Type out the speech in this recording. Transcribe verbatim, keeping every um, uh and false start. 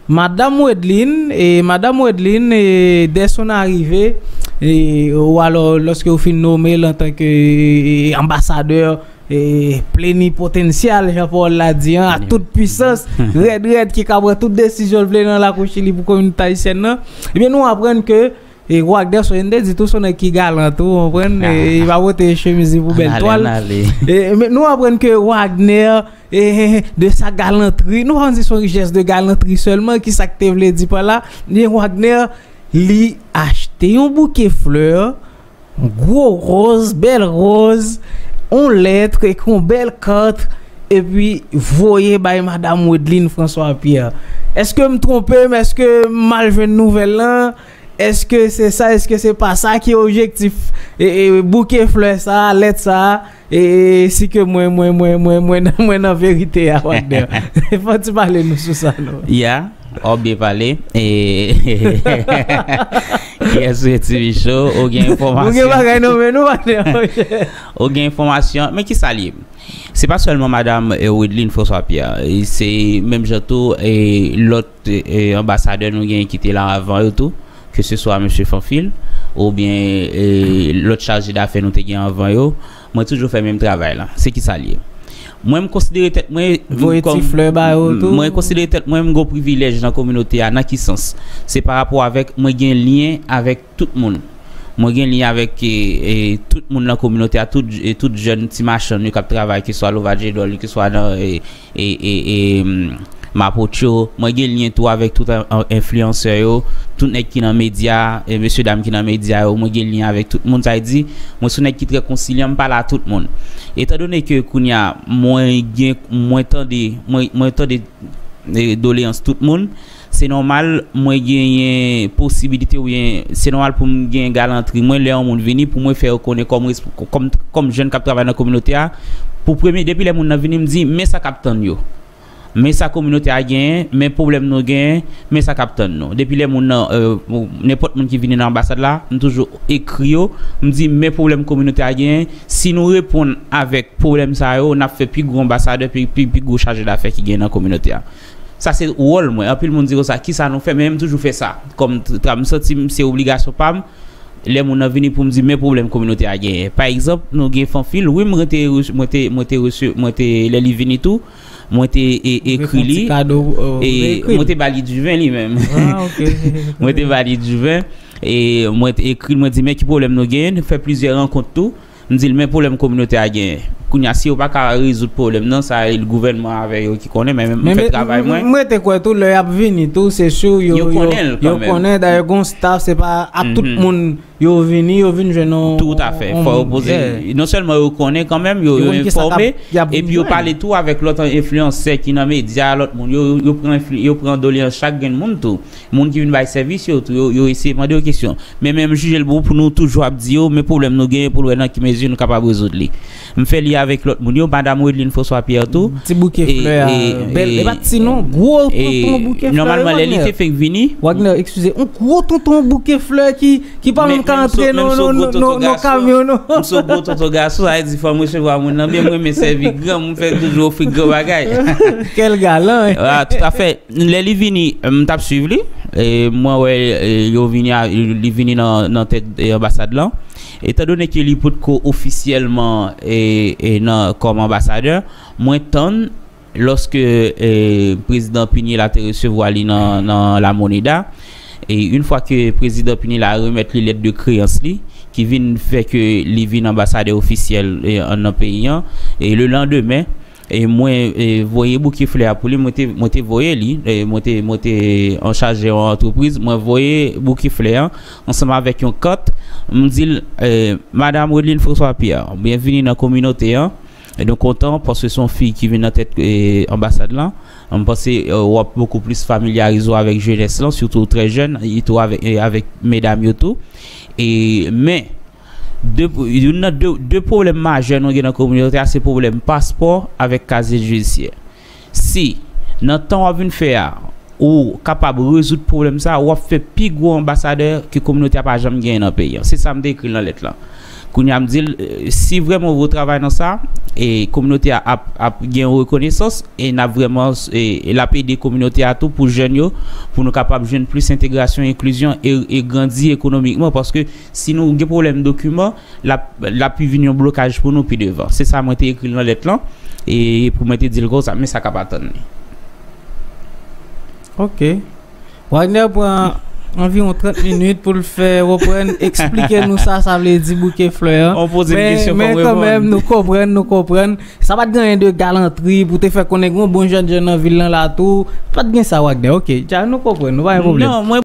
Madam Wedline, e, Madam Wedline, e, dès son arive, e, ou alò, lòske ou fin nome l antanke, e, anbasadè, e, plenipotansyal, jan pawòl la di an, a tout pwisans, rèd rèd, ki ka pran tout desizyon l vle nan lakou Chili pou kominote ayisyèn nan, ebyen, nou aprann ke, e, Wagner, so, n te di tou, se yon nèg ki galan tou, ou konprann? E, e, li pa pote chemiz li pou bèl twal. E, men nou aprann ke Wagner, e, de sa galantri, nou pa konn si se yon jès de galantri sèlman, ki sa k te vle di pa la, ebyen, Wagner, li achte yon bouke flè, gwo wòz, bèl wòz, yon lèt, ek yon bèl kat, epi voye bay Madam Wedline François Pierre. Èske m twonpe m? Èske m mal jwenn nouvèl lan? Èske se sa? Èske se pa sa ki objektif, e, e, bouke flè sa a, lèt sa a, e, e, si ke mwen, mwen, mwen, mwen, mwen, mwen nan verite a, Wagner? Fò w ti pale nou sou sa, non? Ya, w byen pale. E, kiyès ou ye, Ti Micho? Ou gen enfòmasyon? Ou gen bagay nan men nou, Wagner? Ou gen enfòmasyon? Men ki sa l ye? Se pa sèlman Madam, e, Wedline François Pierre. E se menm jan tou, e, lòt, e, anbasadè nou gen ki te la avan yo tou, ke se swa Mesye Fanfil, oubyen, e, lòt chaje dafè nou te gen avan yo. Mwen toujou fè menm travay la. Se ki sa l ye. Mwen, m konsidere tèt mwen, m, voye ti flè ba yo tou. Mwen konsidere tèt mwen, m gon privilèj nan kominote a. Nan ki sans? Se pa rapò avèk mwen gen lyen avèk tout moun. Mwen gen lyen avèk, e, e, tout moun nan kominote a, tout, e, tout jèn ti machann yo k ap travay, keswa Lova Jedòl, keswa nan, e, e, e, e, m, Mapocho. Mwen gen lyen tou avèk tout an-, an-, enfliyansè yo, tout nèg ki nan medya, e, mesye dam ki nan medya yo, mwen gen lyen avèk tout moun. Sa vle di, mwen se yon nèg ki trè konsilyan, m pale a tout moun. Etandone ke kounye a, mwen gen, mwen tande, mwen, mwen tande e, doleyans tout moun, se nòmal mwen genyen posibilite oubyen se nòmal pou m gen galantri mwen lè yon moun vini pou mwen fè yo konnen kòm resp-, kòm, kòm jèn k ap travay nan kominote a. Pou premye, depi lè moun nan vini, m di, men sa k ap tann yo. Men sa kominote a genyen, men pwoblèm nou genyen, men sa k ap tann nou. Depi lè moun nan, e, nenpòt moun ki vini nan anbasad la, m toujou ekri yo, m di, men pwoblèm kominote a genyen. Si nou reponn avèk pwoblèm sa yo, n ap fè pi gwo anbasadè, pi, pi, pi gwo chaje dafè ki genyen nan kominote a. Sa se wòl mwen. Anpil moun di konsa, kisa nou fè? Men m toujou fè sa. Kòm t-, tra-, m santi m se obligasyon pa m. Lè moun nan vini pou m di, men pwoblèm kominote a genyen. Pa egzanp, nou gen Fanfil, wi, mwen te rese-, mwen te, mwen te rese-, mwen te, lè li vini tou, mwen te e, ekri li. Mwen te ba li diven li menm. Mwen te ba li diven. E mwen te ekri l, mwen di, men ki pwoblèm nou genyen, nou fè plizyè rankont tou. M di l, men pwoblèm kominote a genyen. Kounye a, si yo pa ka rezoud pwoblèm nan, sa e gouvènman avè yo ki konnen, men m fè travay mwen. Men m rete kwè tou, lè y ap vini tou, se si yo, yo konnen l kanmenm. Yo konnen, dayè, gon staff, se pa a tout moun yo vini, yo vin jwenn yon. Toutafè. Fò yo poze, non sèlman yo konnen kanmenm, yo enfòme, epi yo pale tou avèk lòt enfliyansè ki nan medya, lòt moun, yo, yo pran enfli-, yo pran doleyans chak grenn moun tou. Moun ki vin bay sèvis yo tou, yo, yo eseye mande yo kesyon. Men, men m jije l bon pou nou toujou ap di yo, men pwoblèm nou genyen pou l wè nan ki mezi nou kapab rezoud li. M fè li avèk lòt moun yo, Madam Wedline François Pierre tou. Ti bouke flè a, bèl. E pa ti non, gwo tonton bouke flè. Nòmalman, lè li te fèk vini. Wagner, eskize, yon gwo tonton bouke flè ki, ki pa menm ka antre nan, nan, nan, nan kamyon, non. M se gwo tonton gason, sa vle di fò m resevwa moun nan byen, m renmen sèvi gran, m fè toujou ofri gran bagay. Kèl galan, hein. Ah, toutafè. Lè li vini, m t ap swiv li. E mwen wè, e, yo vini a, li vini nan, nan tèt, e, anbasad lan. Etandone ke li potko ofisyèlman, e, e, nan, kòm anbasadè, mwen tann lòske, e, prezidan Pinilla te resevwa li nan, nan La Moneda. E yon fwa ke prezidan Pinilla remèt li lèt de kreyans li, ki vin fè ke li vin anbasadè ofisyèl, e, an, nan peyi an. E le landemen, e mwen, e, voye bouke flè a pou li, mwen te, mwen te voye li, e, mwen te, mwen te an chaje yon antrepriz, mwen voye bouke flè an ansanm avèk yon kat, m di l, e, Madam Wedline François Pierre, byenvini nan kominote an, e nou kontan paske se yon fi ki vin nan tèt, e, anbasad lan, m panse, e, w ap bokou plis familyarize w avèk jenès lan, sitou trè jèn, e tou avèk, e, avèk medam yo tou, e, men, De, youn nan de, de pwoblèm majè nou gen nan kominote a, se pwoblèm paspò avèk kazye jidisyè. Si, nan tan w ap vin fè a, ou kapab rezoud pwoblèm sa, w ap fè pi gwo anbasadè ke kominote a pa janm genyen nan peyi an. Se sa m te ekri l nan lèt lan. Kounye a m di l, eh, si vrèman w vle w travay nan sa, e kominote a ap, ap gen yon rekonesans, e n ap vrèman, e, e l ap ede kominote a tou pou jèn yo, pou nou kapab jwenn plis entegrasyon, enklizyon e, e grandi ekonomikman, paske si nou gen pwoblèm dokiman, l ap, l ap vin yon blokaj pou nou pi devan. Se sa mwen te ekri l nan lèt lan, e pou mwen te di l konsa, men sa k ap atann li. Ok. Wagner pran anviwon trant minit pou l fè reprann, eksplike nou sa sa vle di bouke flè an. On poze m Men, kesyon, men fò m kanmenm, reponn. Nou konprann, nou konprann. Sa pa t gen anyen de galantri pou te fè konnen gen yon bon jèn jèn nan vil lan la tou. Pa t gen sa, Wagner. Ok, dja nou konprann, nou pa gen pwoblèm. Non, mwen